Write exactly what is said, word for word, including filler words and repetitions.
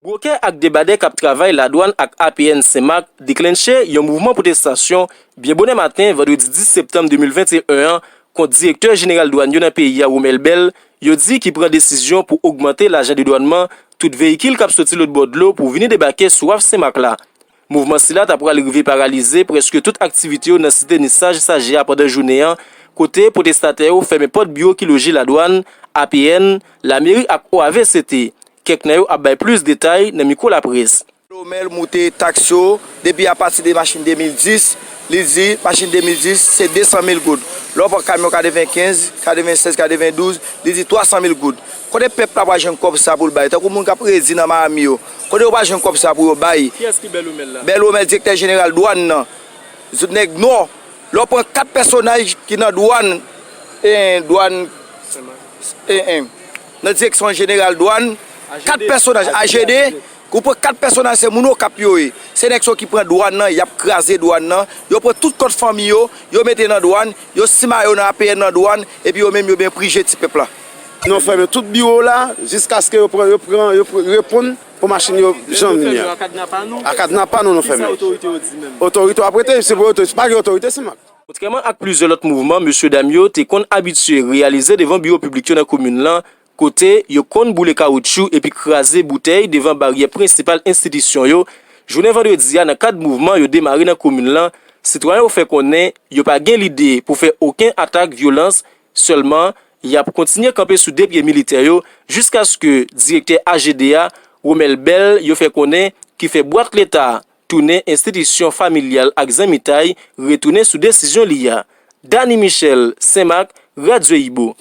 Gwokè ak debadè k ap travay ladwàn ak A P N Senmak deklenche yon mouvman pwotestasyon byen bonè maten vandredi dis septanm de mil venteyen an kont direktè jeneral dwàn yo nan peyi a, Romel Bell, yo di ki pran desizyon pou ogmante lajan dedwannman tout veyikil k ap soti lòtbò dlo pou vini debake sou waf Senmak la. Mouvman sila ta pral rive paralize prèske tout aktivite yo nan site Nisaj Saje a pandan jounen an, kote pwotestatè yo fèmen pòt biwo ki loje ladwàn, A P N, lameri ak O A V C T. Kèk nan yo ap bay plis detay nan mikwo laprès. Romel moute taks yo depi apati de machin de mil dis, li di machin de mil dis se de san mil goud. Lè w pran kamyon katrevenkenz, katrevensenz, katrevendouz, li di twa san mil goud. Kote pèp la pral jwenn kòb sa pou l bay? Tankou moun k ap redi nan Miami yo, kote yo pral jwenn kòb sa pou yo bay? Kiyès ki Bèl Romèl la? Bèl Romèl, direktè jeneral dwàn nan. Zot nèg nò. Lè w pran kat pèsonaj ki nan dwàn, en, dwàn, en, en, nan direksyon jeneral dwàn, kat pèsonaj, A G D, ou pran kat pèsonaj, se moun Okap yo ye. Se nèg sa yo ki pran dwàn nan, y ap kraze dwàn nan. Yo pran tout kòd fanmi yo, yo mete nan dwàn, yo simaye yo nan A P N nan dwàn, epi yo menm yo byen prije ti pèp la. Nou fèmen tout biwo la, jiskaske yo pran, yo pran, yo pran, reponn pou machin yo janm vini a. A kadna pa nou, nou fèmen. Otorite yo ap rete, se pou otorite, pa gen otorite Senmak. Kontrèman ak plizyè lòt mouvman, mesyedam yo te konn abitye reyalize devan biwo piblik yo nan komin lan, kote yo konn boule kawoutchou epi kraze boutèy devan baryè prensipal enstitisyon yo, jounen vandredi a nan kad mouvman yo demare nan komin lan, sitwayen yo fè konnen yo pa gen lide pou fè okenn atak vyolans, sèlman y ap kontinye kanpe sou de pye militè yo jiskaske direktè A G D a, Romel Bell, yo fè konnen ki fè bwat Leta tounen enstitisyon familyal ak zanmitay, retounen sou desizyon li a. Dany Michel, Senmak, Radyo Ibo.